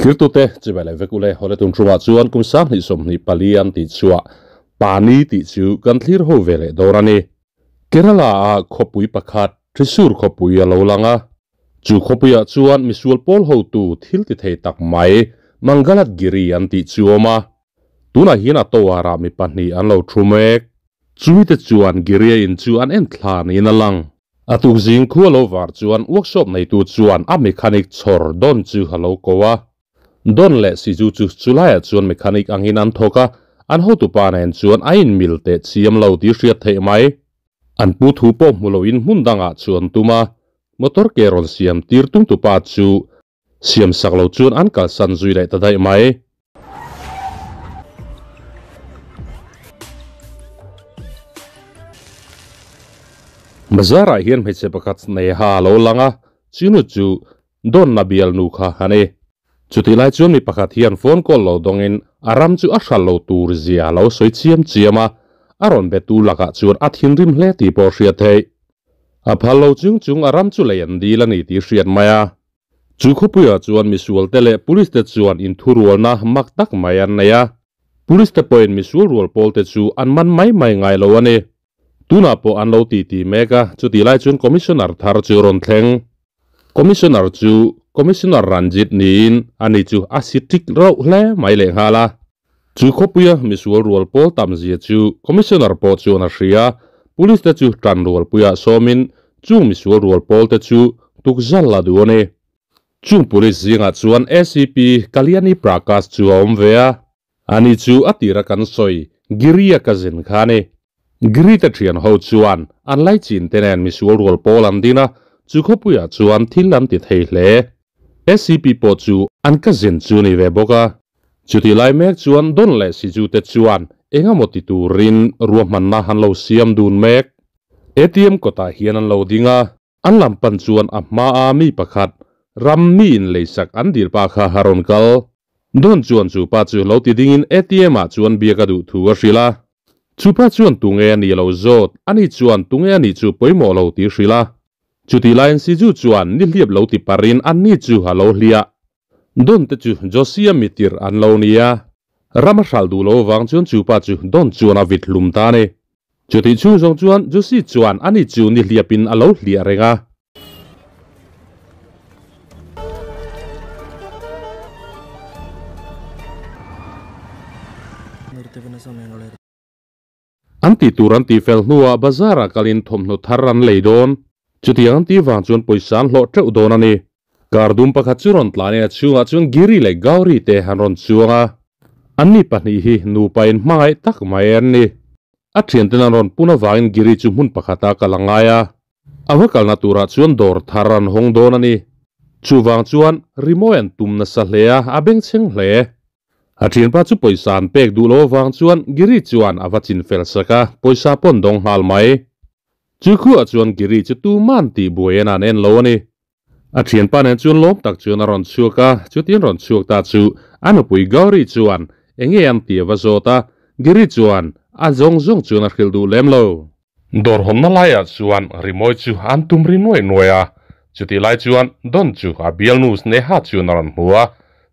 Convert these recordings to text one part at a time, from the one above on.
Thirtute chibai leh vek ule hawle tun thumah chuan kum 2024 an tih chhuah Pani tih chu kan thlir ho ve leh dawn a ni. Kerala ah khawpui pakhat Thrissur khawpui a lo lang a, chu khawpuiah chuan misual pawl hotu thil ti thei tak mai Mangalat Giri an tih chu a awm a. Tunah hian a tower-ah mi pahnih an lo thu mek. Chumite chuan Giria in chu an en thla niin a lang. A tukzing khu a lo var chuan workshop neitu chuan a mechanic chhawr Don chu a lo ko a. Don leh Siju chu chulaiah chuan mechanic angin an thawk a, an hotupa nen chuan a inmil teh chiam lo tih hriat theih mai. An pu thu pawh hmu loin hmun dangah chuan tum a, motor ke rawn siam tir tumtupa chu Siam sak lo chuan an kalsan zui leh ta daih mai. Bazarah hian hmeichhe pakhat Sneha a lo lang a, chinu chu Donna bialnu kha a ni. Chutih lai chuan mi pakhat hian phone call lo dawngin a ram chu a hral lo tur zia a lo sawi chiam chiam a, a rawn betu lakah chuan a thinrim hle tih pawh a hriat theih. A phal lo chung chung a ram chu lei an dil a ni tih hriat mai a. Chu khawpuiah chuan misualte leh police te chuan inthurualna mak tak mai an nei a. Police te pawhin misual rual pawlte chu an man mai mai ngai lo a ni. Tunah pawh an lo titi mek a, chutih lai chuan Commissioner thar chu rawn thleng. Commissioner chu Commissioner Ranjit niin ani chu a si ṭik rauh hle mai lehnghal a. Chu khawpuia misual rual pawl tam zia chu Commissioner pawh chuan a hria. Police te chu tan rualpuiah sawmin chung misual rual pawl te chu tukzal la duh a ni. Chung police zingah chuan ACP Kalyani Prakash chu a awm ve a. Ani chu a tira kan sawi Giri-a cousin kha a ni. Giri te thian ho chuan an laichin te nen misual rual pawl an din a, chu khawpuiah chuan thil an ti thei hle. ACP pawh chu an cousin chu ni ve bawk a. Chutih lai mek chuan Don leh Siju te chuan eng emaw ti turin ruahmanna an lo siam dun mek. ATM kawtah hian an lo ding a, an lam pan chuan a hmaa mi pakhat ram mi in leisak an dil pa kha a rawn kal. Don chuan chu pa chu lo ti dingin ATM ah chuan biak a duh thu a hrilh a. Chu pa chuan tunge a nih lo zawt, ani chuan tunge a nih chu pawimawh lo tih hrilh a. Chutih laiin Siju chuan nihliap lo ti parin anni chu a lo hliah. Don te chu Josia mitir an lo ni a, ram a hral duh lo avang chuan chu pa chu Don chuan a vit hlum ta a ni. Chutih chhung zawng chuan Josi chuan ani chu nihliapin a lo hliah reng a. An tih tur an tih fel hnuah bazar-ah kalin thawmhnaw thar an lei dawn. Chutiang an tih vang chuan pawisa an hlawh teuh dawn a ni. Car dum pakhat chu rawn tlan in a chhungah chuan Giri leh Gauri te an rawn chuang a. Anni pahnih hi nupa in hmangaih tak mai an ni. A thianten an rawn pun avangin Giri chu hmun pakhata kal a ngai a. A va kalna turah chuan dawr thar an hawng dawn a ni. Chuvang chuan rimawi an tum nasa hle a, a bengchheng hle. A thianpa chu pawisa an pek duh lo avang chuan Giri chuan a va chin fel sak a, pawisa pawh an dawng nghal mai. Chu khuah chuan Giri chu tuman tih buai en an en lo a ni. A thianpa nen chuan lawm tak chuan a rawn chhuak a, chutin rawn chhuak ta chu a nupui Gauri chuan enge an tih a va zawt a, Giri chuan a zawng zawng chuan a hrilh duh lem lo. Dawr hawnna laiah chuan rimawi chu an tum ri nuai nuai a, chutih lai chuan Don chu a bialnu Sneha chuan a rawn hmu a,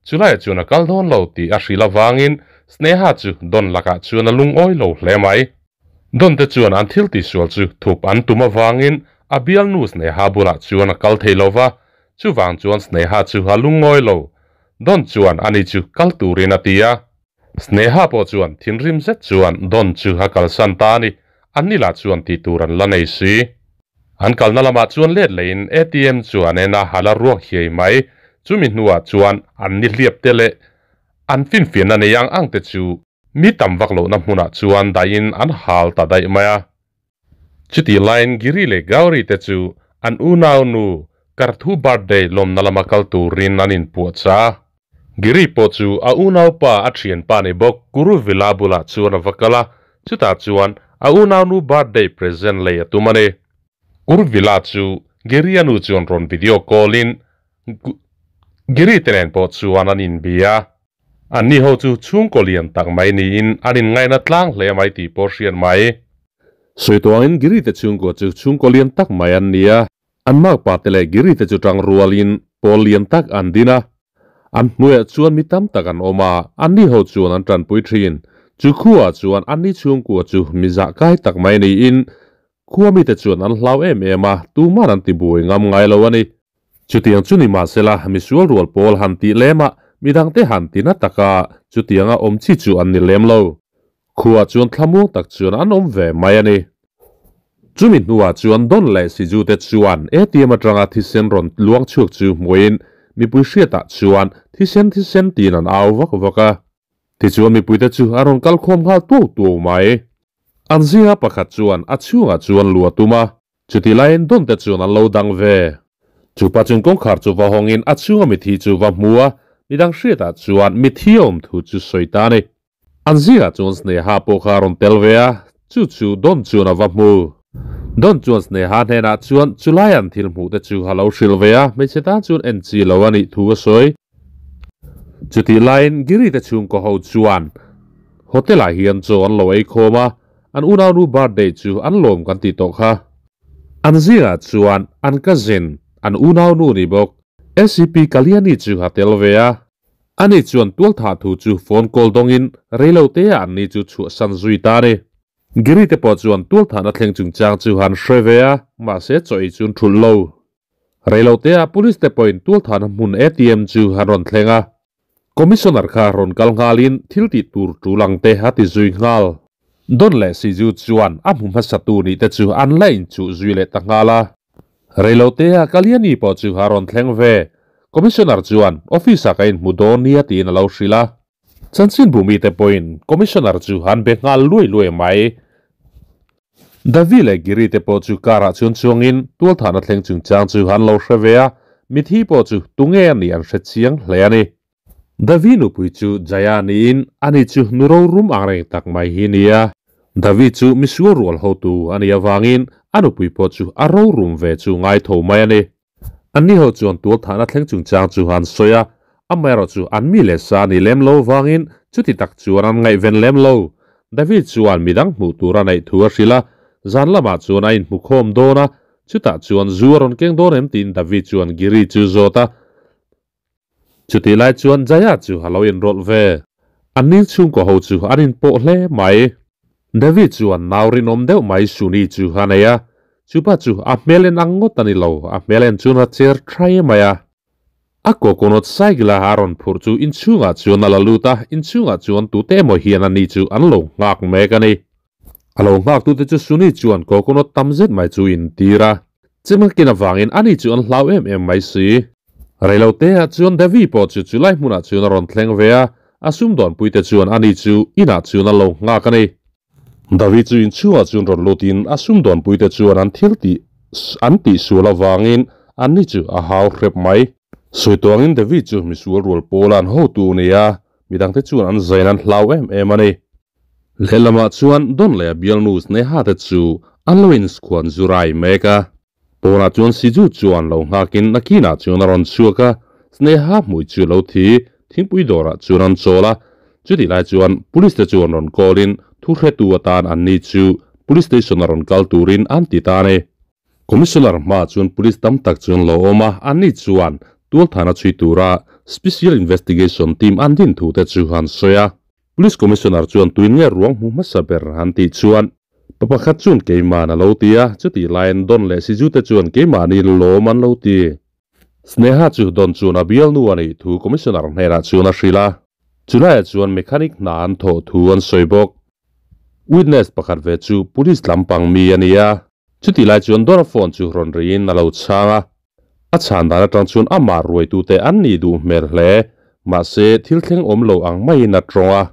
chulaiah chuan a kal dawn lo tih a hrilh avangin Sneha chu Don lakah chuan a lungawi lo hle mai. Don te chuan an thil tihsual chu thup an tum avangin a bialnu Sneha bulah chuan a kal thei lo va, chuvang chuan Sneha chu a lungawi lo. Don chuan ani chu kal turin a ti a. Sneha pawh chuan thinrim zet chuan Don chu a kalsan ta a ni. An ni lah chuan tih tur an la nei si. An kalna lamah chuan let leiin ATM chu an en a, a la ruak hiai mai. Chumi hnuah chuan an ni hliap te leh an finfiahna nei ang ang te chu mi tam vak lohna hmunah chuan dahin an hal ta daih mai a. Chutih laiin Giri leh Gauri te chu an unau nu Karthu birthday lawmna lama kal turin an inpuahchah a. Giri pawh chu a unaupa a thianpa ni bawk Kuruvilla bulah chuan a va kal a, chutah chuan a unaunu birthday present lei a tum a ni. Kuruvilla chu Giri-a nu chuan rawn video call in Giri te nen pawh chuan an inbia. Anni ho chu chhungkaw lian tak mai niin an inngaina tlang hle mai tih pawh hriat mai. Sawi tuangin Giri te chhungkaw chu chhungkaw lian tak mai an ni a, an makpa te leh Giri te chu tang rualin pawl lian tak an din a. An hnuaiah chuan mi tam tak an awm a, anni ho chuan an tanpui thin. Chu khuaah chuan anni chhungkua chu mi zah kai tak mai niin khua mite chuan an hlau em em a, tuman an ti buai ngam ngai lo a ni. Chutiang chu ni mahsela misual rual pawl han tih lem a, midangte han ti na taka chutianga awm chi chu an ni lem lo. Khuaah chuan thlamuang tak chuan an awm ve mai a ni. Chumi hnuah chuan Don leh Siju te chuan ATM atanga thisen rawn luang chhuak chu hmuin mipui hriatah chuan thisen thisen tiin an au vak vak a. Tichuan mipuite chu a rawn kal khawm nghal tuau tuau mai. An zinga pakhat chuan a chhungah chuan lu a tum a, chuti laiin Don te chuan an lo dang ve. Chupa chuan kawngkhar chu va hawngin a chhunga mithi chu va hmu a, midang hriatah chuan mithi a awm thu chu sawi ta a ni. An zingah chuan Sneha pawh kha a rawn tel ve a, chu chu Don chuan a va hmu. Don chuan Sneha hnenah chuan chulai an thil hmuh te chu a lo hrilh ve a, hmeichhe tan chuan en chi lo a nih thu a sawi. Chutih laiin Giri te chhungkaw ho chuan hotel ah hian chaw an lo ei khawm a, an unaunu birthday chu an lawm kan tih tawh kha. An zingah chuan an cousin, an unaunu ni bawk, ACP Kalyani chu a tel ve a. Ani chuan tualthah thu chu phone call dawngin reilote ah anni chu chhuahsan zui ta a ni. Giri te pawh chuan tualthahna thleng chungchang chu han hre ve a, mahse chaw ei chu an thulh lo. Reilote ah police te pawhin tualthahna hmun ATM chu an rawn thleng a. Commissioner kha rawn kal nghalin thil tih tur tul ang te a ti zui nghal. Don leh Siju chuan a hmu hmasatu nih te chu an la inchuh zui leh ta nghal a. Reilote ah Kalyani pawh chu a rawn thleng ve. Commissioner chuan office ah ka inhmu dawn nia tiin a lo hrilh a. Chanchinbu mite pawhin Commissioner chu an be nghal luai luai mai. Davi leh Giri te pawh chu car ah chuan chuangin tualthahna thleng chungchang chu an lo hre ve a, mithi pawh chu tunge a nih an hre chiang hle a ni. Davi nupui chu Jaya niin ani chu nu rorum ang reng tak mai hi nia. Davi chu misual rual hotu a nih avangin a nupui pawh chu a rorum ve chu ngai tho mai a ni. Anni ho chuan tualthahna thleng chungchang chu an sawi a, amaherawh chu an mi leh sa a nih lem lo avangin chuti tak chuan an ngaihven lem lo. Davi chuan midang hmuh tur a neih thu a hrilh a, zan lamah chuan a inhmukhawm dawn a, chutah chuan zu a rawn keng dawn em tiin Davi chuan Giri chu zawt a. Chutih lai chuan Jaya chu a lo inrawlh ve. An ning chhungkaw ho chu an inpawh hle mai. David chuan nau rinawm deuh mai Suni chu a nei a, chupa chu a hmel en ang ngawt a ni lo, a hmel en chuan a cher thai mai a. A coconut cycle a a rawn phurh chu inchhungah chuan a la lut a, inchhungah chuan tute emaw hian ani chu an lo nghak mek a ni. A lo nghaktute chu Suni chuan coconut tam zet mai chu intir a, chemkakin avangin ani chu an hlau em em mai si. Reiloteah chuan Devi pawh chu chulai hmunah chuan a rawn thleng ve a, a sumdawnpuite chuan ani chu inah chuan a lo nghak a ni. Devi chu inchhungah chuan rawn lutin a sumdawnpuite chuan an thil tih an tihsual avangin anni chu a hau hrep mai. Sawi tuangin Devi chu misual rual pawla an hotu a ni a, midangte chuan an zain an hlau em em a ni. Lehlamah chuan Don leh a bialnu Sneha te chu an lo inskhuan zu rai mek a. Pawnah chuan Siju chuan lo nghakin nakinah chuan a rawn chhuak a, Sneha hmui chu lo thi thingpui dawrah chuan an chawl a. Chutih lai chuan Police te chuan rawn call-in thu hretu atan anni chu Police Station a rawn kal turin an ti ta a ni. Commissioner hmaah chuan Police tam tak chu an lo awm a, anni chuan tualthahna chhui tura Special Investigation Team an din thu te chu an sawi a. Police Commissioner chuan tuin nge ruang hmu hmasa ber an tih chuan pa pakhat chuan keimahn a lo ti a, chutih laiin Don leh Siju te chuan keimahni lawm an lo ti. Sneha chu Don chuan a bialnu a nih thu Commissioner hnenah chuan a hrilh a, chulaiah chuan mechanic hna an thawh thu an sawi bawk. Witness pakhat ve chu Police lampang mi a ni a. Chutih lai chuan Dora phone chu rawn riin a lo chhang a, a chhan dan atang chuan amah ruaitute an nih duh hmel hle, mahse thil thleng awm lo ang maiin a tawng a.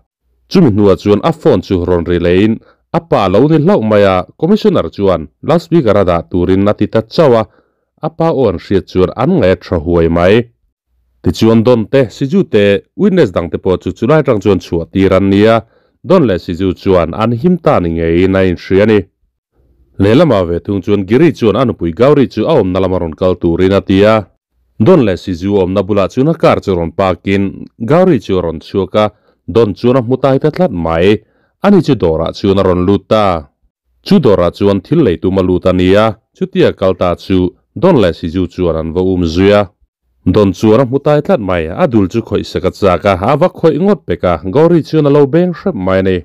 Chumi hnuah chuan a phone chu rawn ri leiin a pa lo ni hlauh mai a, Commissioner chuan loudspeaker a dah turin a ti ta chauh a, a pa aw an hriat chuan an ngaih a tha huai mai. Tichuan Don te, Siju te, witness dang te pawh chu chulai atang chuan chhuah tir an ni a, Don leh Siju chuan an him ta ni ngeiin a inhria a ni. Lehlamah ve thung chuan Giri chuan a nupui Gauri chu a awmna lama rawn kal turin a ti a. Don leh Siju awmna bulah chuan a car chu rawn park-in Gauri chu a rawn chhuak a, Don chuan a hmu tai ta tlat mai. Ani chu dawrah chuan a rawn lut ta. Chu dawrah chuan thil lei tum a lut a ni a, chutia kal ta chu Don leh Siju chuan an va um zui a. Don chuan a hmu tai tlat mai, a dul chu khawih sak a chak a, a va khawih ngawt pek a, Gauri chuan a lo beng hrep mai a ni.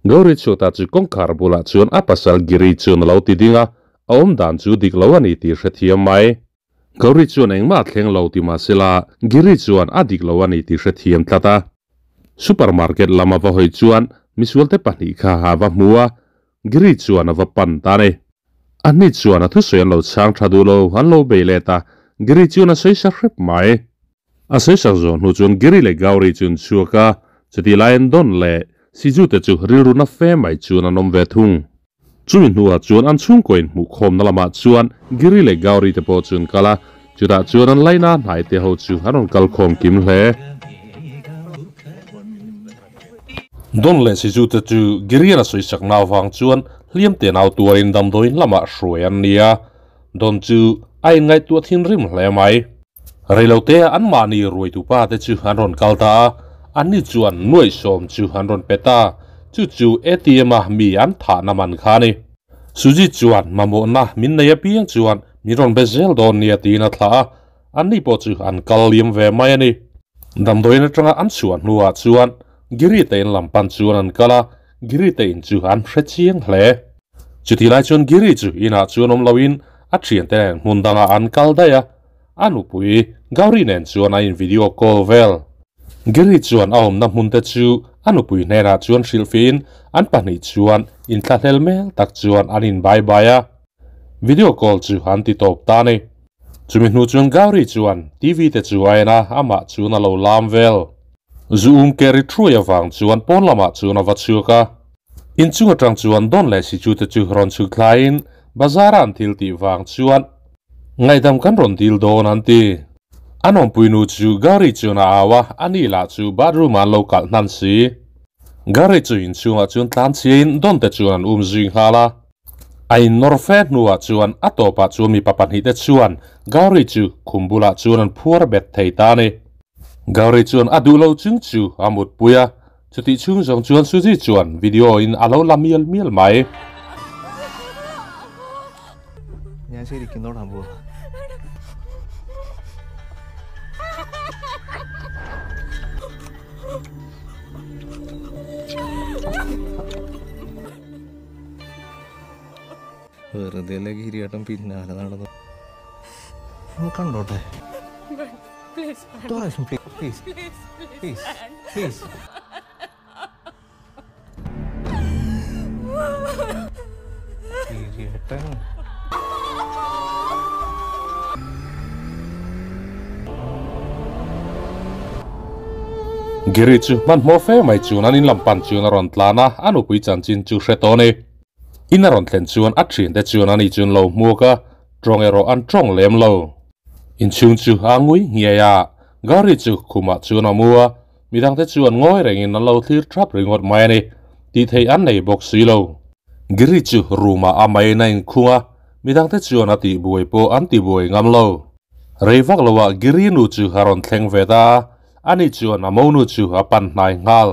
Gauri chhuatah chu kawngkhar bulah chuan a pasal Giri chuan a lo ti ding a, a awm dan chu dik lo a ni tih hrethiam mai. Gauri chuan engmah a thleng lo ti mah sela, Giri chuan a dik lo a ni tih hrethiam tlat a. Supermarket lam a va hawi chuan misualte pahnih kha a va hmu a, Giri chuan a va pan ta a ni. A hni chuan a thusawi an lo chhang tha duh lo, an lo bei let a, Giri chuan a sawi sa hrep mai. A sawi sak zawh hnu chuan Giri leh Gauri chu an chhuak a, chutih laiin Don leh Siju te chu rilru na fe mai chuan an awm ve thung. Chumi hnuah chuan an chhungkaw inhmuhkhawmna lamah chuan Giri leh Gauri te pawh chu an kal a, chutah chuan an laina hnai te ho chu an rawn kal khawm kim hle. Don leh Siju te chu Girian a sawi sak na avang chuan hliam te nau tuarin damdawiin lamah hruai an ni a, Don chu a inngaihtuah thinrim hle mai. Reilote anmahni ruaitupa te chu an rawn kal ta a, anni chuan nuaihsawm chu an rawn pe ta, chu chu ATM a mi an thahna man kha a ni. Suji chuan mamawhna min nei apiang chuan min rawn be zel dawn nia tiin a thlah a, anni pawh chu an kal liam ve mai a ni. Damdawiin atanga an chhuah hnuah chuan Giri te in lam pan chuan an kal a, Giri te in chu an hre chiang hle. Chutih lai chuan Giri chu inah chuan awm loin a thiante nen hmun dangah an kal daih a, a nupui Gauri nen chuan a in video call vel. Giri chuan a awmna hmun te chu a nupui hnenah chuan hrilhfihin an pahnih chuan inthlahlel mel tak chuan an in bye bye a, video call chu an ti tawp ta a ni. Chumi hnu chuan Gauri chuan TV te chu a en a, amah chuan a lo lam vel. Zu um ke ri thuai avang chuan pawn lamah chuan a va chhuak a. Inchung atang chuan Don leh Sichu te chu rawn chhuk thlaiin bazar a an thil tih vang chuan ngaihdam kan rawn dil dawn an ti. An awmpuinu chu Gauri chuan a au a, ani lah chu bathroom ah an lo kalh hnan si. Gauri chu inchungah chuan tlan chhiain Don te chuan an um zui nghal a. A innawr fe hnuah chuan a tawpah chuan mipa pahnihte chuan Gauri chu khum bulah chuan an phuar bet thei ta a ni. Gauri chuan a duh lo chung chu a mutpui a, chutih chhung zawng chuan Suzy chuan video in a lo la mial mial mai. വെറുതെ അല്ലേ കിരീട്ടം പിന്നാലെ നടന്നു ഒന്ന് കണ്ടോട്ടെ please please please കിരീട്ടൻ Giri chu hmanhmawh fe mai chuan an inlam pan chuan a rawn tlan a, a nupui chanchin chu hre tawh a ni. In a rawn thlen chuan a thiante chuan ani chuan lo hmuak a, tawng erawh an tawng lem lo. Inchhung chu a ngui nghiai a, Gari chu khumah chuan a mu a, midangte chuan ngawi rengin an lo thlir thap ringawt mai a ni, tih theih an nei bawk si lo. Giri chu room ah a maiin a inkhung a, midangte chuan a tihbuai pawh an tibuai ngam lo. Rei vak loah Giri nu chu a rawn thleng ve ta a, ani chuan a monu chu a pan hnai nghal.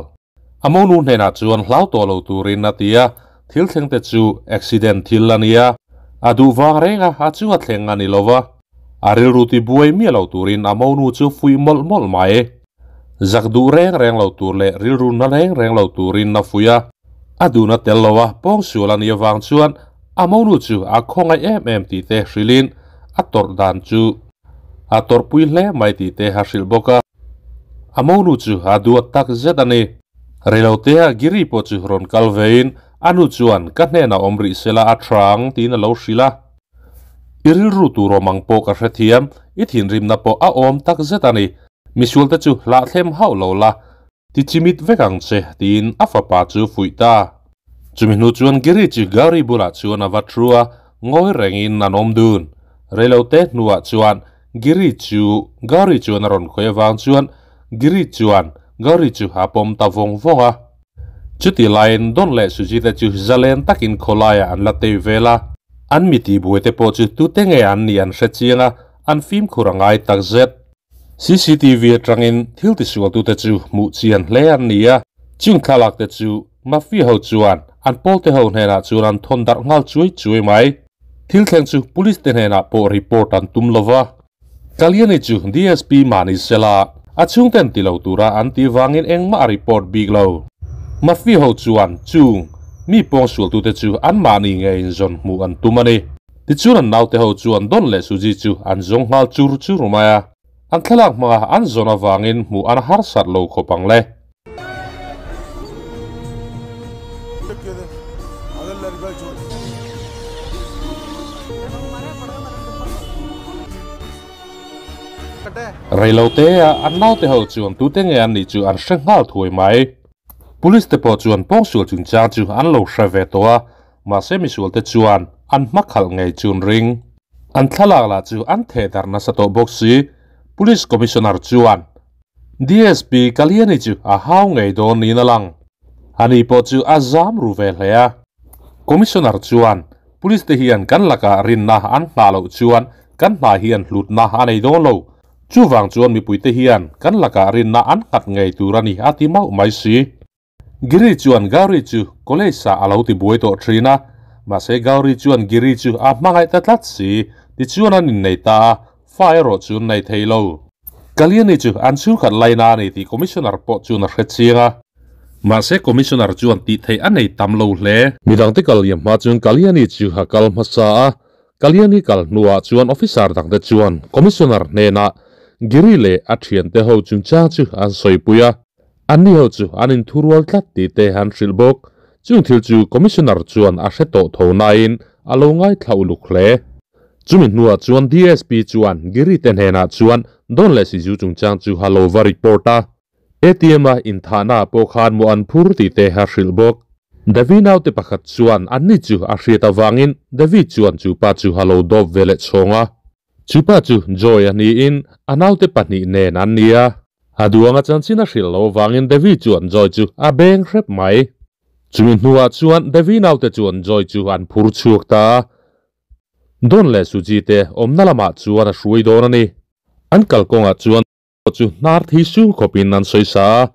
A monu hnenah chuan hlau tawh lo turin a ti a, thil thleng te chu accident thil a ni a, a duh vang reng a, a chunga thleng a ni lo va. A rilru ti buai miah lo turin a monu chu fuih mawlh mawlh mai. Zak duh reng reng lo tur leh rilru na reng reng lo turin a fuih a, a duhna tel lo a pawngsual a nih avang chuan a monu chu a khawngaih em em tih te hrilhin a tawrh dan chu a tawrhpui hle mai tih te a hrilh bawk a. A monu chu a duat tak zet a ni. Reilotea Giri pawh chu rawn kal vein a nu chuan ka hnenah awm rih sela a tha ang tiin a lo hrilh a. I rilru tur awm ang pawh ka hrethiam, i thinrimna pawh a awm tak zet a ni. Misualte chu hlahthlem hauh lo la, ti chimit vek ang che, tiin a fapa chu fuih ta. Chumi hnu chuan Giri chu Gauri bulah chuan a va thu a, ngawi rengin an awm dun. Reilote hnuah chuan Giri chu Gauri chuan a rawn khawi avang chuan Giri chuan Gauri chu a pawm ta vawng vawng a. Chuti laiin Don leh Suji te chu zalen takin khawlaiah an la tei vel a, an mi tihbuai te pawh chu tute nge an nih an hre chiang a, an fimkhur a ngai takzet. CCTV atangin thil tisualtute chu hmuh chian hle an ni a, chung thlalak te chu Mafia ho chuan an pawlte ho hnenah chuan an thawn darh nghal chuai chuai mai. Thil thleng chu police te hnenah pawh report an tum lova. Kalyani chu DSP mah ni sela a chhungten ti lo tura an tih vangin engmah a report bik lo. Mafia ho chuan chung mi pawngsualtute chu anmahni nge inzawn hmuh an tum a ni. Tichuan an naute ho chuan Don leh Suji chu an zawng nghal chur chur mai a. An thlalak hmanga an zawn avangin hmuh an harsat lo khawp ang le. Reilote a an naute ho chuan tute nge an nih chu an hre nghal thuai mai. Police te pawh chuan pawngsual chungchang chu an lo hre ve tawh a, mahse misual te chuan an hma khalh ngei chu an ring. An thlalak lah chu an theh darh nasa tawh bawk si. Police Commissioner chuan DSP Kalyani chu a hau ngei dawn niin a lang. Ani pawh chu a zam ru ve hle a. Commissioner chuan Police te hian kan lakah rinna an nghah loh chuan kan hna hian hlutna a nei dawn lo. Chuvang chuan mipuite hian kan lakah rinna an nghat ngei tur a ni a ti mauh mai si. Giri chuan Gauri chu college ah a lo ti buai tawh thin a, mahse Gauri chuan Giri chu a hmangaih ta tlat si, tichuan an innei ta a, fa erawh chu an nei thei lo. Kalyani chu an chhungkhat laina a ni tih Commissioner pawh chuan a hre chiang a. Mahse Commissioner chuan tih theih a nei tam lo hle. Midangte kal liam hma chuan Kalyani chu a kal hmasa a, Kalyani kal hnuah chuan officer dangte chuan Commissioner hnenah Giri leh a thiante ho chungchang chu an sawipui a. Anni ho chu an inthurual tlat tih te an hrilh bawk. Chung thil chu Commissioner chuan a hre tawh tho nain a lo ngaithla uluk hle. Chumi hnuah chuan DSP chuan Giri te hnenah chuan Don leh Siju chungchang chu a lo va report a. ATM a inthahna ah pawh khan maw an phur tih te a hrilh bawk. Devi naute pakhat chuan anni chu a hriat avangin Devi chuan chu pa chu a lo dawp ve leh chhawng a. Chu pa chu Joy a niin a naute pahnih nen an ni a. A duanga chanchin a hrilh loh avangin Devi chuan Joy chu a beng hrep mai. Chumi hnuah chuan Devi naute chuan Joy chu an phur chhuak ta a. Don leh Suji te awmna lamah chuan a hruai dawn a ni. An kalkawngah chuan chu hnar thi sung khawpin an sawi sa a.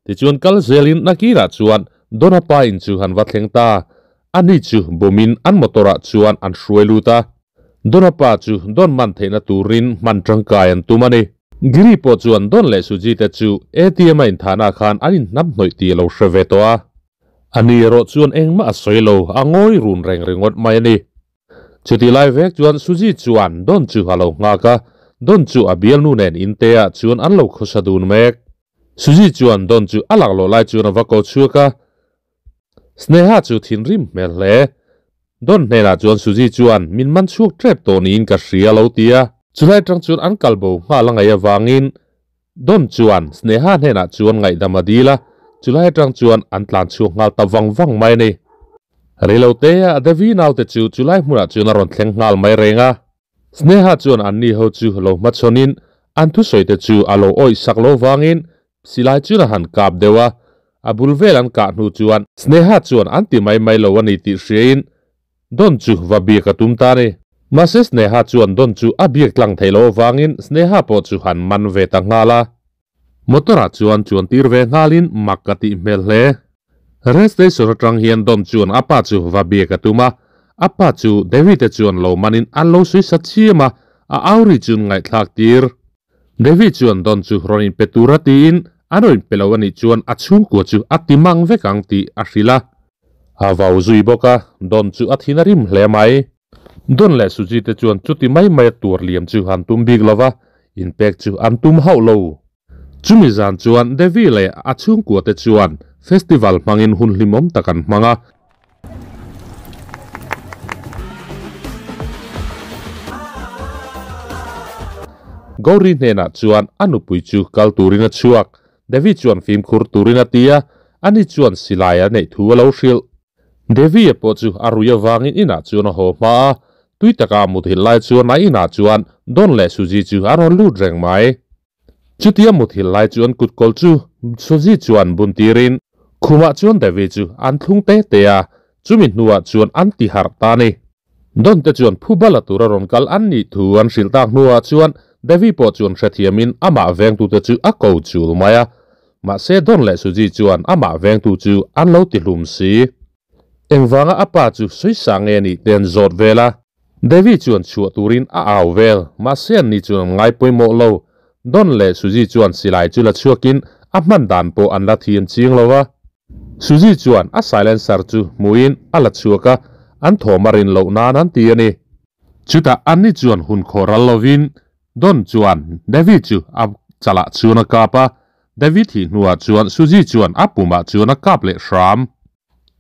Tichuan kal zelin nakirah chuan Dona pa in chu an va thleng ta. Ani chu bumin an motor-ah chuan an hruai lut a. Dona pa chu Don man theihna turin hman tangkai an tum a ni. Giri pawh chuan Don leh Suji te chu ATM a inthahna khan an inhnam hnawih tih a lo hre ve tawh a. Ani erawh chuan engmah a sawi lo, a ngawi run reng ringawt mai a ni. Chutih lai vek chuan Suji chuan Don chu a lo nghak a, Don chu a bialnu nen inte ah chuan an lo khawsa dun mek. Suji chuan Don chu a laklawh lai chuan a va ko chhuak a, Sneha chu thinrim hmel hle. Don hnenah chuan Suji chuan min man chhuak tep tawh niin ka hria a lo ti a. Chulai tang chuan an kal bo nghal a ngaih avangin Don chuan Sneha hnenah chuan ngaihdam a dil a, chulai atang chuan an tlan chhuak nghal ta vang vang mai a ni. Reilote a Devi naute chu chulai hmunah chuan a rawn thleng nghal mai reng a. Sneha chuan anni ho chu lo hmachhawnin an thusawite chu a lo awih sak lo vangin silai chuan a han kap deuh a, a bul vel an kah hnu chuan Sneha chuan an ti mai mai lo a ni tih hriain Don chu va biak a tum ta a ni. Mahse Sneha chuan Don chu a biak tlang theih loh avangin Sneha pawh chu han man ve ta nghal a. Motor ah chuan chuan tir ve nghalin mak ka tih hmel hle. Rail station atang hian Don chuan a pa chu va biak a tum a, a pa chu Devi te chuan lo manin an lo sawi sa chiam a, a au ri chuan ngaihthlak tir. Devi chuan Don chu rawn inpe tura tiin an rawn inpe lo a nih chuan a chhungkua chu a ti mang vek ang tih a hrilh a. A vau zui bawk a, Don chu a thin a rim hle mai. Don leh Suji te chuan chuti mai mai a tuar liam chu an tum bik lo va, inpek chu an tum hauh lo. Chumi zan chuan Devi leh a chhungkua te chuan festival hmangin hun hlimawm tak an hmang a. Gauri hnenah chuan a nupui chu kal turin a chhuak. Devi chuan fimkhur turin a ti a, ani chuan silai a neih thu a lo hrilh. Devi-a pawh chu a rui avangin inah chuan a haw hma a, tui taka a muthilh lai chuan a inah chuan Don leh Suji chu a rawn lut reng mai. Chutia muthilh lai chuan kutkawl chu Suji chuan bun tirin khumah chuan Devi chu an thlung te te a, chumi hnuah chuan an ti harh ta a ni. Don te chuan phu bala tura rawn kal an nih thu an hrilh tak hnuah chuan Devi pawh chuan hrethiamin amah vengtute chu a ko chul mai a, mahse Don leh Suji chuan amah vengtu chu an lo ti hlum si. Engvanga a pa chu sawi sa nge nih te an zawt vel a. Devi chuan chhuah turin a au vel, mahse an ni chuan an ngai pawimawh lo. Don leh Suzy chuan silai chu la chhuakin a hman dan pawh an la thiam ching lo a. Suzy chuan a silencer chu hmuin a la chhuak a, an thawm a rin loh nan an ti a ni. Chutah anni chuan hun khawh ral lovin Don chuan Devi chu a chalah chuan a kap a, Devi thih hnuah chuan Suzy chuan a pumah chuan a kap leh hram.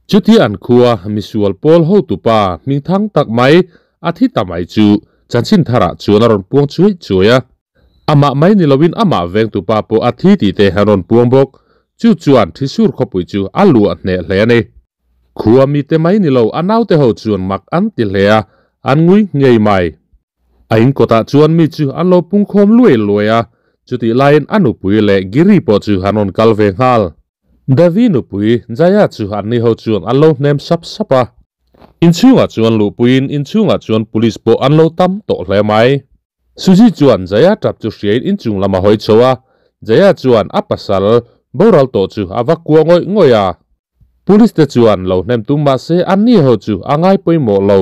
Chuti an khua misual pawl hotupa hmingthang tak mai a thi ta mai chu chanchin tharah chuan a rawn puang chuai chuai a. Amah mai ni loin amah vengtupa pawh a thi tih te an rawn puang bawk. Chu chuan thisur khawpui chu a luah hneh hle a ni. Khua mite mai ni lo a naute ho chuan mak an ti hle a, an ngui ngei mai. A in kawtah chuan mi chu an lo pungkhawm luai luai a, chutih laiin a nupui leh Giri pawh chu an rawn kal ve nghal. Devi nupui Jaya chu anni ho chuan an lo hnem sap sap a. Inchhungah chuan luhpuiin inchhungah chuan police pawh an lo tam tawh hle mai. Suzy chuan Jaya tap chu hriain inchung lam a hawi chho a, Jaya chuan a pasal boral tawh chu a va kua ngawih ngawih a. Police te chuan lo hnem tum mahse anni ho chu a ngai pawimawh lo.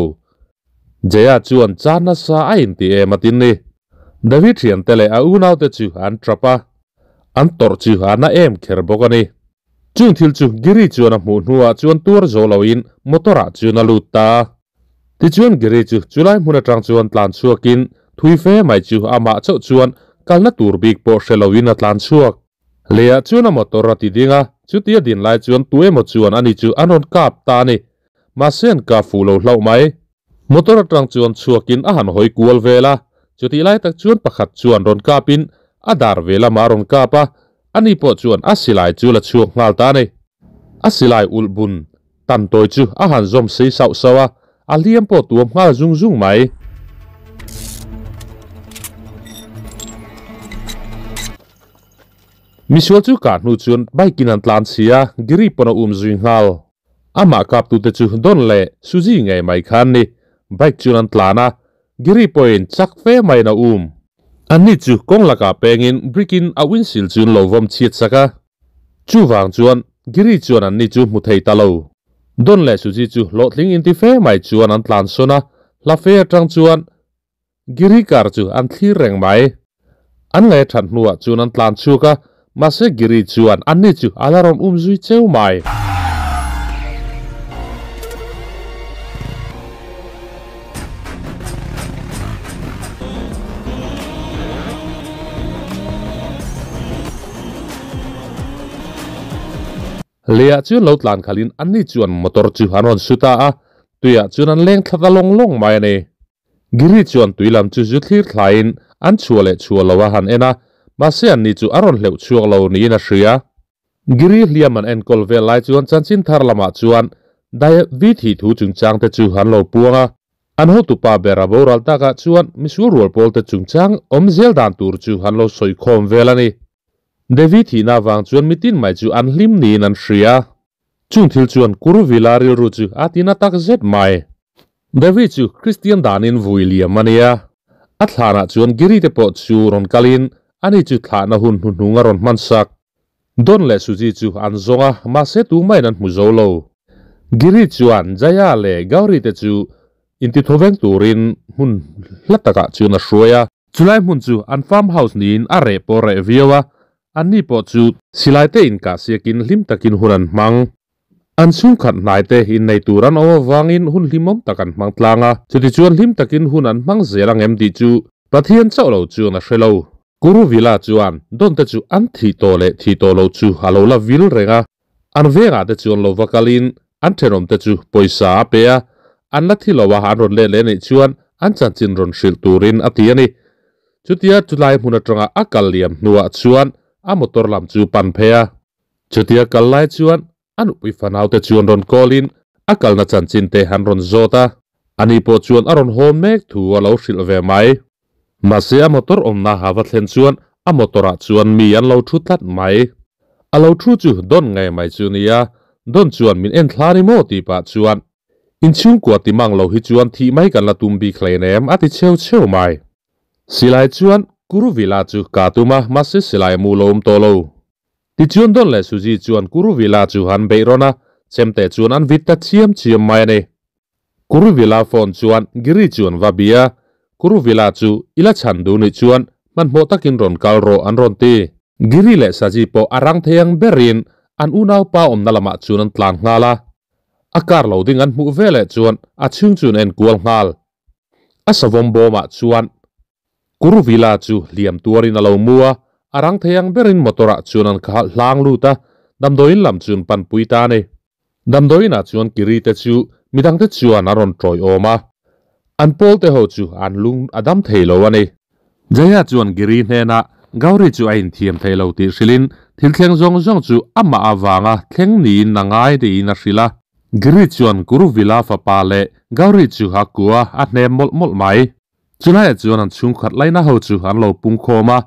Jaya chuan cha nasa a inti em a tin ni. David thiante leh a unaute chu an trap a, an tawrh chu a na em kher bawk a ni. Chung thil chu Giri chuan a hmuh hnuah chuan tuar zo loin motor ah chuan a lut ta. Tichuan Giri chu chulai hmun atang chuan tlan chhuakin thui fe mai chu amah chauh chuan kalna tur bik pawh hre loin a tlan chhuak. Leiah chuan a motor a ti ding a, chutia din lai chuan tu emaw chuan ani chu an rawn kap ta a ni. Mahse an kap fuh lo hlauh mai. Motor atang chuan chhuakin a han hawi kual vel a, chutih lai tak chuan pakhat chuan rawn kapin a dar ve lamah a rawn kap a, ani pawh chuan a silai chu la chhuak nghal ta a ni. A silai ulh bun tan tawi chu a han zawm sei sauh sauh a, a hliam pawh tuam nghal zung zung mai. Misual chu kah hnu chuan bike in an tlan chhi a, Giri pawn a um zui nghal. Amah kaptute chu Don leh Suzy ngei mai kha an ni. Bike chuan an tlan a, Giri pawhin chak fe maiin a um. Anni chu kawng lakah pengin brick in a windshield chu an lo vawm chhiat sak a. Chuvang chuan Giri chuan anni chu hmu thei ta lo. Don leh Suzy chu hlawhtling inti fe mai chuan an tlan sawn a, hla fe atang chuan Giri car chu an thlir reng mai. An ngaih a that hnuah chuan an tlan chhuak a, mahse Giri chuan anni chu a la rawn um zui cheu mai. Leiah chuan lo tlan khalhin anni chuan motor chu an rawn su ta a, tuiah chuan an leng thla ta lawng lawng mai a ni. Giri chuan tui lam chu zu thlir thlaiin an chhuah leh chhuah lo a han en a, mahse anni chu a rawn hleuh chhuak lo niin a hria. Giri hliam an enkawl vel lai chuan chanchin thar lamah chuan David hi thu chungchang te chu an lo puang a, an hotupa ber a boral takah chuan misual rual pawl te chungchang awm zel dan tur chu an lo sawi khawm vel a ni. David thihna avang chuan mitin mai chu an hlim niin an hria. Chung thil chuan Kuruvila rilru chu a ti na tak zet mai. David chu Kristian danin vui liam a nia. A thlanah chuan Giri te pawh chu rawn kalin ani chu thlahna hun hnuhnung a rawn hman sak. Don leh Suji chu an zawng a, mahse tumah in an hmu zo lo. Giri chuan Jaya leh Gauri te chu intithaw veng turin hmun hla takah chuan a hruai a. Chulai hmun chu an farm house niin a reh pawh reh viau a, anni pawh chu silai te inkah siakin hlim takin hun an hmang. An chhungkhat hnai te innei tur an awm avangin hun hlimawm tak an hmang tlang a, chutichuan hlim takin hun an hmang zel ang em tih chu Pathian chauh lo chuan a hre lo. Kuruvila chuan Don te chu an thih tawh leh thih tawh loh chu a lo la vil reng a, an vengah te chuan lo va kalin an thenawm te chu pawisa a pe a, an la thi lo a an rawn let leh anih chuan an chanchin rawn hrilh turin a ti a ni. Chutia chulai hmun atanga a kal liam hnuah chuan a motor lam chu pan phei a. Chutia kal lai chuan a nupui fanau te chuan rawn call in a kalna chanchin te an rawn zawt a, ani pawh chuan a rawn hawn mek thu a lo hrilh ve mai. Mahse a motor awmna a va thlen chuan a motor ah chuan mi an lo thu tlat mai. A lo thu chu Don ngei mai chu nia, Don chuan min en thla ni maw tih pah chuan inchhungkua ti mang lo hi chuan thih mai kan la tum bik hleinem a ti cheu cheu mai. Silai chuan Kuruvila chu ka tum a, mahse silai a mu lo awm tawh lo. Tichuan Don leh Suzy chuan Kuruvila chu an beih rawn a, chemte chuan an vit ta chiam chiam mai a ni. Kuruvilla phone chuan Giri chu an va bia. Kuruvilla chu i la chhan duh nih chuan hmanhmawh takin rawn kal rawh an rawn ti. Giri leh Saji pawh a rang thei ang berin an unaupa awmna lamah chuan an tlan nghal a. A car lo ding an hmuh veleh chuan a chhung chu an en kual nghal. A savawm bawmah chuan Kuruvilla chu hliam tuarin a lo mu a, a rang thei ang berin motor ah chuan an khalh hlang lut a, damdawiin lam chu an panpui ta a ni. Damdawiinah chuan Kiri te chu midangte chuan an rawn tawiawm a, an pawl te ho chu an lung a dam thei lo a ni. Jaya chuan Giri hnenah Gauri chu a inthiam thei lo tih hrilhin thil thleng zawng zawng chu amah avanga thleng niin a ngai tiin a hrilh a. Giri chuan Kuruvila fapa leh Gauri chu a kua a hnem mawlh mawlh mai. Chulaiah chuan an chhungkhat laina ho chu an lo pungkhawm a,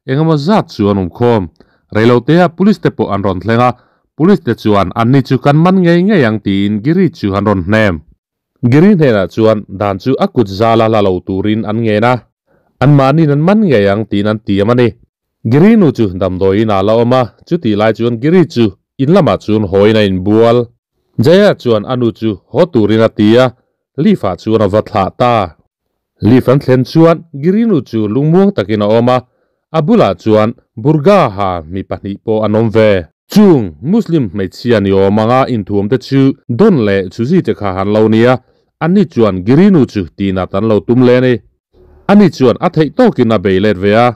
engemaw zat chu an awmkhawm. Reiloteah Police te pawh an rawn thleng a, Police te chuan anni chu kan man ngei ngei ang tiin Giri chu an rawn hnem. Giri hnenah chuan dan chu a kut zala la lo turin an ngen a, anmahniin an man ngei ang tiin an tiam a ni. Giri nu chu damdawiin ah la awm a, chutih lai chuan Giri chu in lamah chuan hawiin a inbual. Jaya chuan a nu chu haw turin a ti a, Leaf ah chuan a va thlah ta. Leaf an thlen chuan Giri nu chu lungmuang takin a awm a, a bulah chuan Burga ha mi pahnih pawh an awm ve. Chung Muslim hmeichhia ni awm anga inthuam te chu Don leh Suzy te kha han lo nia, anni chuan Giri nu chu tihnat an lo tum le a ni. Ani chuan a theih tawkin a bei let ve a,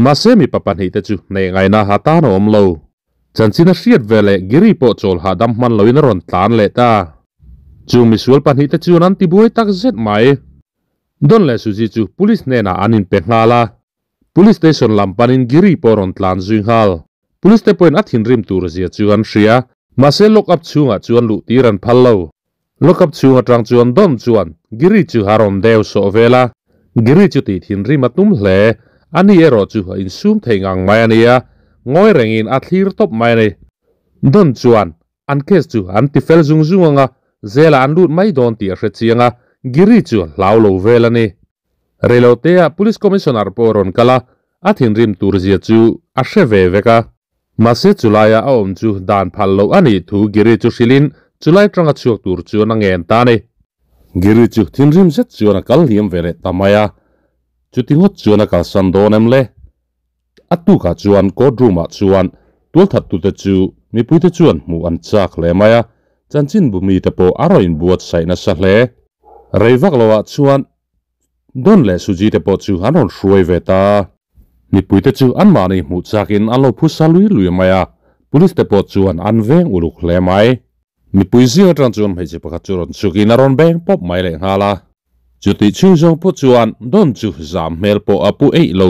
mahse mipa pahnih te chu hneih ngaihna ha tan a awm lo. Chanchin a hriat ve leh Giri pawh chawl hahdam hman loin a rawn tlan leh ta. Chung misual pahnih te chuan an tibuai tak zet mai. Don leh Suzy chu police hnenah an inpe nghal a. Police station lam panin Giri pawh a rawn tlan zui nghal. Police te pawhin a thinrim tur zia chu an hria. Mahse lock up chhungah chuan luh tir an phal lo. Lock up chhung atang chuan Don chuan Giri chu a rawn deu sawh vel a. Giri chu tih thinrim a tum hle. Ani erawh chu a insum thei ngang mai a nia. Ngawi rengin a thlir tawp mai a ni. Don chuan an case chu an ti fel zung zung ang a, zelah an lut mai dawn tih a hre chiang a, Giri chu a hlau lo vel a ni. Reiloteah Police Commissioner pawh a rawn kal a, a thinrim tur zia chu a hre ve vek a. Mahse chulaia a awm chu dan phal loh a nih thu Giri chu hrilhin chulai tanga chhuak tur chuan a ngen ta a ni. Giri chu thinrim zet chuan a kal hliam ve leh ta mai a, chuti ngawt chuan a kalsan dawn em le? A tukah chuan court room ah chuan tualthattute chu mipuite chuan hmuh an chak hle mai a, chanchinbu mite pawh a rawn inbuatsaih nasa hle. Rei vak loah chuan Don leh Suji te pawh chu an rawn hruai ve ta. Mipuite chu anmahni hmuh chakin an lo phusa lui lui mai a, police te pawh chuan an veng uluk hle mai. Mipui zing atang chuan hmeichhe pakhat chu rawn chhukin a rawn beng pawp mai leh nghal a. Chutih chhung zawng pawh chuan Don chu zam hmel pawh a pu eih lo.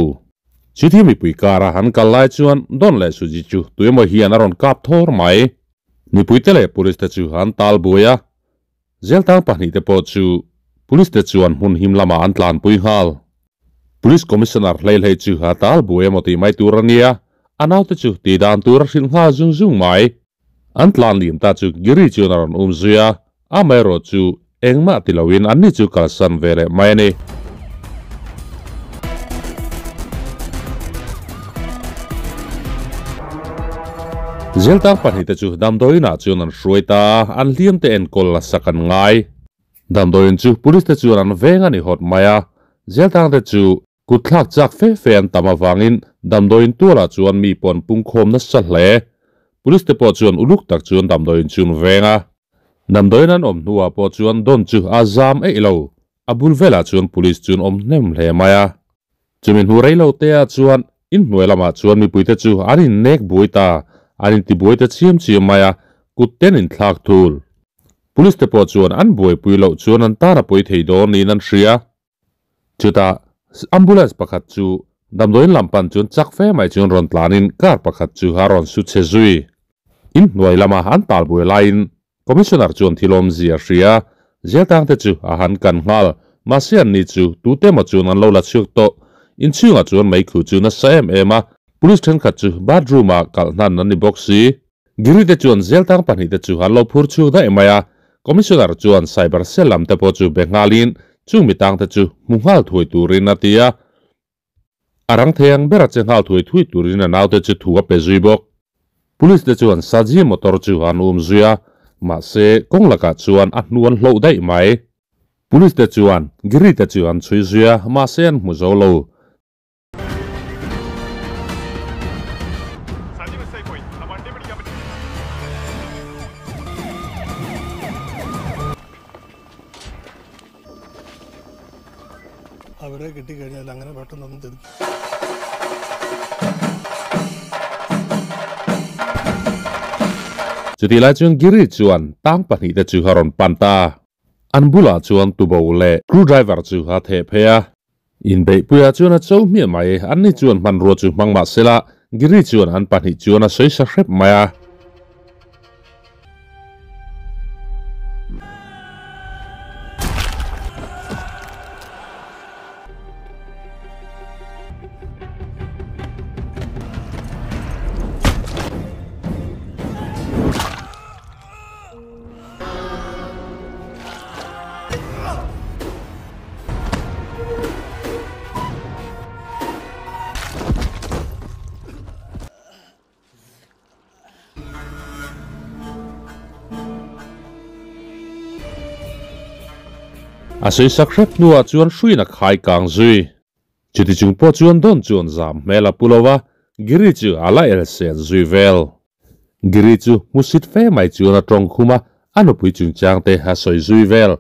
Chuti mipui kara han kal lai chuan Don leh Suji chu tuemaw hian a rawn kap thawr mai. Mipuite leh police te chu an tal buai a, Zeltang pahnihte pawh chu Police te chuan hmun him lamah an tlanpui nghal. Police Commissioner hleihlei chu a tal buai emaw tih mai tur a nia, a naute chu tih dan tur a hrilh nghal zung zung mai. An tlan lim ta chu Giri chuan a rawn um zui a, amaherawh chu engmah ti loin anni chu kalsan ve leh mai a ni. Zeltang pahnihte chu damdawiinah chuan an hruai ta a, an hliamte enkawl nasa kan ngai. Damdawiin chu police te chuan an veng a ni hawt mai a, Zeltangte chu kutthlak chak fe fe an tam avangin damdawiin tualah chuan mi pawh an pungkhawm nasa hle. Police te pawh chuan uluk tak chuan damdawiin chu an veng a. Damdawiin an awm hnuah pawh chuan Don chu a zam eih lo. A bul velah chuan police chu an awm hnem hle mai a. Chumi hnu rei lo te ah chuan inhnuai lamah chuan mipuite chu an innek buai ta, an intibuai ta chiam chiam mai a, kut te an inthlak thul. Police te pawh chuan an buaipui loh chuan an tan a pawi thei dawn niin an hria. Chutah ambulance pakhat chu damdawiin lam pan chuan chak fe mai chuan rawn tlanin car pakhat chu a rawn su chhe zui. Inhnuai lama an talbuai laiin Commissioner chuan thil awmzia a hria, Zeltang te chu a han kan nghal, mahse an ni chu tute emaw chuan an lo la chhuak tawh. Inchhungah chuan meikhu chu nasa em em a, police thenkhat chu bathroom ah kalh hnan an ni bawk si. Giri te chuan Zeltang pahnih te chu an lo phur chhuak daih mai a, Commissioner chuan cyber cell lam te pawh chu be nghalin chung mitang te chu hmu nghal thuai turin a ti a. A rang thei ang ber a che nghal thuai thuai turin a naute chu thu a pe zui bawk. Police te chuan Saji motor chu an um zui a, mahse kawng lakah chuan a hnu an hloh daih mai. Police te chuan Giri te chu an chhui zui a, mahse an hmu zo lo. Chutih lai chuan Giri chuan tang pahnihte chu a rawn pan ta a. An bulah chuan tubo leh screwdriver chu a theh phei a. Inbeihpuiah chuan a cho hmiah mai. Anni chuan hmanrua chu hmang mah sela, Giri chuan an pahnih chuan a sawi sa hrep mai a. A sawisak hrep hnuah chuan hruiin a khai kang zui. Chuti chung pawh chuan Don chuan zam hmel a pu lo va, Giri chu a la el sen zui vel. Giri chu hmusit fe mai chuan a tawng khum a, a nupui chungchang te a sawi zui vel.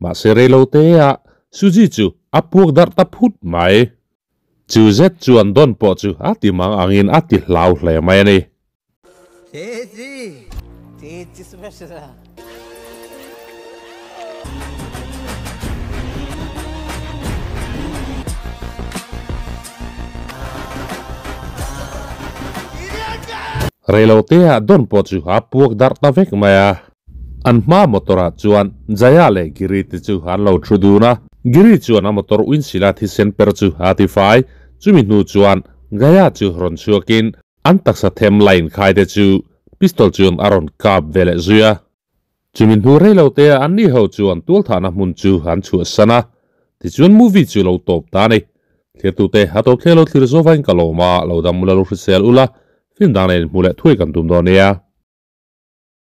Mahse reilo te ah Suji chu a puak darh ta phut mai. Chu zet chuan Don pawh chu a ti mang angin a ti hlau hle mai a ni. Chechi! Chechi special a! Reilo te ah Don pawh chu a puak darh ta vek mai a. An hma motor ah chuan Jaya leh Giri te chu an lo thu dun a. Giri chuan a motor windshield a thisen per chu a ti fai. Chumi hnu chuan Gaya chu rawn chhuakin an taksa them line khai te chu pistol chuan a rawn kap ve leh zui a. Chumi hnu reilo te ah anni ho chuan tualthahna hmun chu an chhuahsan a. Tichuan movie chu lo tawp ta a ni. Thirtute a tawp thleng lo thlir zawvain ka lawm a, lo dam ula lo hrisel ula, film dang nen inhmuh leh thuai kan tum dawn nia.